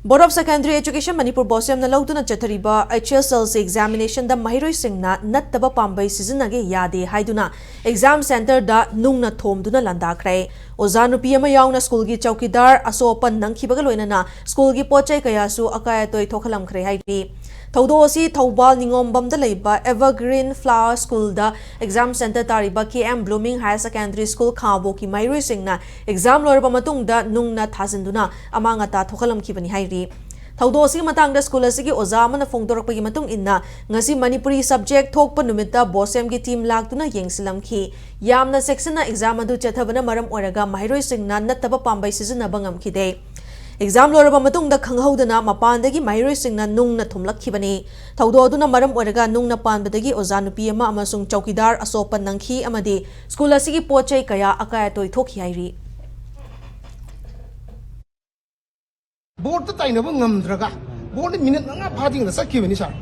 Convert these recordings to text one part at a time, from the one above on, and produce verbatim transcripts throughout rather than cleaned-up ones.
Board of Secondary Education Manipur, ꯕꯣꯁꯦꯝꯅ ꯂꯧꯗꯨꯅ ꯆꯠꯊꯔꯤꯕ H S L C examination ꯗ ꯃꯍꯩꯔꯣꯏꯁꯤꯡꯅ ꯅꯠꯇꯕ ꯄꯥꯝꯕꯩ ꯁꯤꯖꯤꯟꯅꯒꯦ ꯌꯥꯗꯦ ꯍꯥꯏꯗꯨꯅ exam center ꯗ ꯅꯨꯡꯅ ꯊꯣꯝꯗꯨꯅ ꯂꯥꯟꯗꯥꯈ꯭ꯔꯦ꯫ ꯑꯣꯖꯥ ꯅꯨꯄꯤ ꯑꯃ ꯌꯥꯎꯅ ꯁ꯭ꯀꯨꯜꯒꯤ ꯆꯧꯀꯤꯗꯥꯔ ꯑꯁꯣꯛ ꯑꯄꯟ ꯅꯪꯈꯤꯕꯒ ꯂꯣꯏꯅꯅ ꯁ꯭ꯀꯨꯜꯒꯤ ꯄꯣꯠ ꯆꯩ ꯀꯌꯥꯁꯨ ꯑꯀꯥꯏ ꯑꯇꯣꯏ ꯊꯣꯛꯍꯜꯂꯝꯈ꯭ꯔꯦ ꯍꯥꯏꯔꯤ꯫ ꯊꯧꯗꯣꯛ ꯑꯁꯤ ꯊꯧꯕꯥꯜ ꯅꯤꯉꯣꯝꯕꯝꯗ ꯂꯩꯕ Evergreen Flower School ꯗ exam center ꯇꯥꯔꯤꯕ K M Blooming Higher Secondary School ꯈꯥꯉꯕꯣꯛꯀꯤ ꯃꯍꯩꯔꯣꯏꯁꯤꯡꯅ exam ꯂꯣꯏꯔꯕ ꯃꯇꯨꯡꯗ ꯅꯨꯡꯅ ꯊꯥꯖꯤꯟꯗꯨꯅ ꯑꯃꯥꯡ ꯑꯇꯥ ꯊꯣꯛꯍꯜꯂꯝꯈꯤꯕꯅꯤ ꯍꯥꯏꯔꯤ꯫ ꯊꯧꯗꯣꯛ ꯑꯁꯤꯒꯤ ꯃꯇꯥꯡꯗ ꯁ꯭ꯀꯨꯜ ꯑꯁꯤꯒꯤ ꯑꯣꯖꯥ ꯑꯃꯅ ꯐꯣꯡꯗꯣꯔꯛꯄꯒꯤ ꯃꯇꯨꯡ ꯏꯟꯅ, ꯉꯁꯤ ꯃꯅꯤꯄꯨꯔꯤ subject ꯊꯣꯛꯄ ꯅꯨꯃꯤꯠꯇ ꯕꯣꯁꯦꯝꯒꯤ team ꯂꯥꯛꯇꯨꯅ ꯌꯦꯡꯁꯤꯜꯂꯝꯈꯤ꯫ ꯌꯥꯝꯅ ꯆꯦꯛꯁꯤꯟꯅ exam ꯑꯗꯨ ꯆꯠꯊꯕꯅ ꯃꯔꯝ ꯑꯣꯏꯔꯒ ꯃꯍꯩꯔꯣꯏꯁꯤꯡꯅ ꯅꯠꯇꯕ ꯄꯥꯝꯕꯩ ꯁꯤꯖꯤꯟꯅꯕ ꯉꯝꯈꯤꯗꯦ꯫ Exam ꯂꯣꯏꯔꯕ ꯃꯇꯨꯡꯗ ꯈꯪꯍꯧꯗꯅ ꯃꯄꯥꯟꯗꯒꯤ ꯃꯍꯩꯔꯣꯏꯁꯤꯡꯅ ꯅꯨꯡꯅ ꯊꯨꯝꯂꯛꯈꯤꯕꯅꯤ꯫ ꯊꯧꯗꯣꯛ ꯑꯗꯨꯅ ꯃꯔꯝ ꯑꯣꯏꯔꯒ ꯅꯨꯡꯅ ꯄꯥꯟꯕꯗꯒꯤ ꯑꯣꯖꯥ ꯅꯨꯄꯤ ꯑꯃ ꯑꯃꯁꯨꯡ ꯆꯧꯀꯤꯗꯥꯔ ꯑꯁꯣꯛꯄ ꯅꯪꯈꯤ ꯑꯃꯗꯤ ꯁ꯭ꯀꯨꯜ ꯑꯁꯤꯒꯤ ꯄꯣꯠ ꯆꯩ ꯀꯌꯥ ꯑꯀꯥꯏ ꯑꯇꯣꯏ ꯊꯣꯛꯈꯤ ꯍꯥꯏꯔꯤ꯫ ꯕꯣꯔꯗꯇ ꯇꯥꯏꯅꯕ ꯉꯝꯗ꯭ꯔꯒ, ꯕꯣꯔꯗ ꯃꯤꯅꯤꯠ ꯃꯉꯥ ꯐꯥꯗ꯭ꯔꯤꯉꯩꯗ ꯆꯠꯈꯤꯕꯅꯤ ꯁꯥꯔ꯫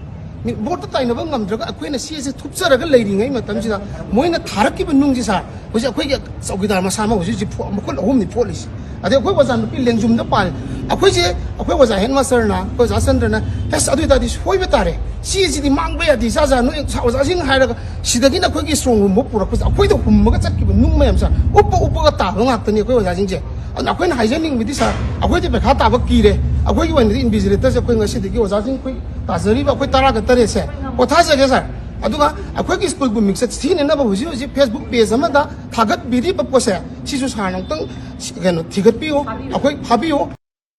ꯃꯤ-, ꯕꯣꯔꯗꯇ ꯇꯥꯏꯅꯕ ꯉꯝꯗ꯭ꯔꯒ ꯑꯩꯈꯣꯏꯅ ꯁꯤ ꯑꯁꯤ ꯊꯨꯞꯆꯔꯒ ꯂꯩꯔꯤꯉꯩ ꯃꯇꯝꯁꯤꯗ ꯃꯣꯏꯅ ꯊꯥꯔꯛꯈꯤꯕ ꯅꯨꯡꯁꯤ ꯁꯥꯔ, ꯍꯧꯖꯤꯛ ꯑꯩꯈꯣꯏꯒꯤ ꯆꯧꯀꯤꯗꯥꯔ ꯃꯁꯥꯃꯛ ꯍꯧꯖꯤꯛ ꯍꯧꯖꯤꯛ ꯐꯣ-, ꯃꯈꯨꯠ ꯑꯍꯨꯝꯅꯤ ꯐꯣꯠꯂꯤꯁꯤ꯫ ꯑꯗꯩ ꯑꯩꯈꯣꯏ ꯑꯣꯖꯥ ꯅꯨꯄꯤ ꯂꯦꯡꯖꯨꯝꯗ ꯄꯥꯜꯂꯤ꯫ ꯑꯩꯈꯣꯏꯁꯦ, ꯑꯩꯈꯣꯏ ꯑꯣꯖꯥ headmaster ꯅ, ꯑꯩꯈꯣꯏ ꯑꯣꯖꯥ ꯆꯟꯗ꯭ꯔꯅ, "ꯑꯁ, ꯑꯗꯨ ꯑꯣꯏ ꯇꯥꯔꯗꯤ ꯁꯣꯏꯕ ꯇꯥꯔꯦ, ꯁꯤ ꯑꯁꯤꯗꯤ ꯃꯥꯡꯕ ꯌꯥꯗꯦ, ꯏꯆꯥ ꯏꯆꯥ ꯅꯣꯏ ꯑꯣꯖꯥꯁꯤꯡ" ꯍꯥꯏꯔꯒ ꯁꯤꯗꯒꯤꯅ ꯑꯩꯈꯣꯏꯒꯤ strong room ꯐꯥꯎ ꯄꯨꯔꯛꯄꯁꯦ ꯑꯩꯈꯣꯏꯗ ꯍꯨꯝꯃꯒ ꯆꯠꯈꯤꯕ ꯅꯨꯡ ꯃꯌꯥꯝꯁꯦ ꯎꯞꯄ ꯎꯞꯄꯒ ꯇꯥꯕ ꯉꯥꯛꯇꯅꯤ ꯑꯩꯈꯣꯏ ꯑꯣꯖꯥꯁꯤꯡꯁꯦ꯫ ꯑꯗꯨꯅ ꯑꯩꯈꯣꯏꯅ ꯍꯥꯏꯖꯅꯤꯡꯕꯗꯤ ꯁꯥꯔ, ꯑꯩꯈꯣꯏꯗꯤ ꯄꯩꯈꯥ ꯇꯥꯕ ꯀꯤꯔꯦ, ꯑꯩꯈꯣꯏꯒꯤ ꯑꯣꯏꯅꯗꯤ invigilator ꯁꯦ ꯑꯩꯈꯣꯏ ꯉꯁꯤꯗꯒꯤ ꯑꯣꯖꯥꯁꯤꯡ ꯑꯩꯈꯣꯏ ꯇꯥꯖꯔꯤꯕ ꯑꯩꯈꯣꯏ ꯇꯔꯥꯒ ꯇꯔꯦꯠꯁꯦ ꯄꯣꯊꯥꯖꯒꯦ ꯁꯥꯔ꯫ ꯑꯗꯨꯒ ꯑꯩꯈꯣꯏꯒꯤ ꯁ꯭ꯀꯨꯜꯕꯨ ꯃꯤꯡꯆꯠ ꯊꯤꯅꯅꯕ ꯍꯧꯖꯤꯛ ꯍꯧꯖꯤꯛ Facebook page ꯑꯃꯗ ꯊꯥꯒꯠꯄꯤꯔꯤꯕ ꯄꯣꯠꯁꯦ ꯁꯤꯁꯨ ꯁꯥꯔꯅ ꯑꯃꯨꯛꯇꯪ ꯀꯩꯅꯣ ꯊꯤꯒꯠꯄꯤꯌꯨ, ꯑꯩꯈꯣꯏ ꯐꯥꯕꯤꯌꯨ꯫